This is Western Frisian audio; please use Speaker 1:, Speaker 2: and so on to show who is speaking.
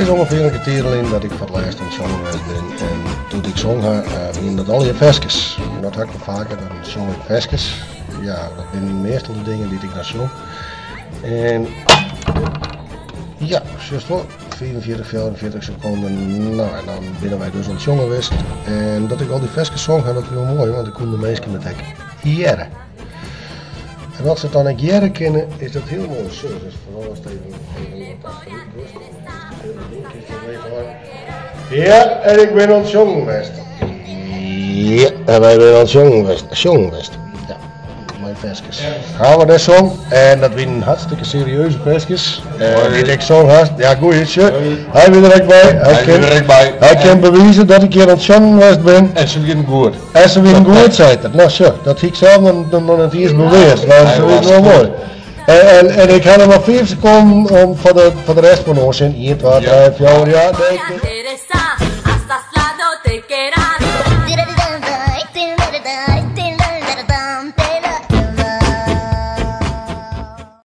Speaker 1: It is ûngefear in kertier lyn dat ik foar it lêst oan it sjongen west bin en doe't ik song ha, wienen dat allegear ferskes. En dat ha ik wol faker, dan sjong ik ferskes. Ja, dat binne meastal de dingen dy't ik dan sjong. En ja, sjochst wol, 45, 44 sekonden. No, en dan binne wy dus oan it sjongen west. En dat ik al dy ferskes song ha, dat wie wol moai, want dan koenen de minsken it ek hearre. En as se it dan ek hearre kinne, is dat hiel moai. Sjoch, dus foaral ast even, even wat achterút dochst, dan kinst it wol even Ja, en ik bin oan it sjongen west. Ja, en wy binne oan it sjongen west. Sjongen west. Ja, mei ferskes. Ha we dêr song en dat wienen hartstikke serieuze ferskes. Dy't ik song ha. Ja, goeie, sjoch. Hy wie der ek by. Hy kin,
Speaker 2: der ek by.
Speaker 1: Hy kin bewize dat ik hjir oan it sjongen west bin.
Speaker 2: En se wienen goed.
Speaker 1: En se wienen goed, seit er. No sjoch, dat hie ik sels noch net iens beweard, mar se wienen wol moai. En, en, en ik ha noch mar 5 sekonden om foar de rest fan oansjen. 1, 2, 3, 4, ja, nee.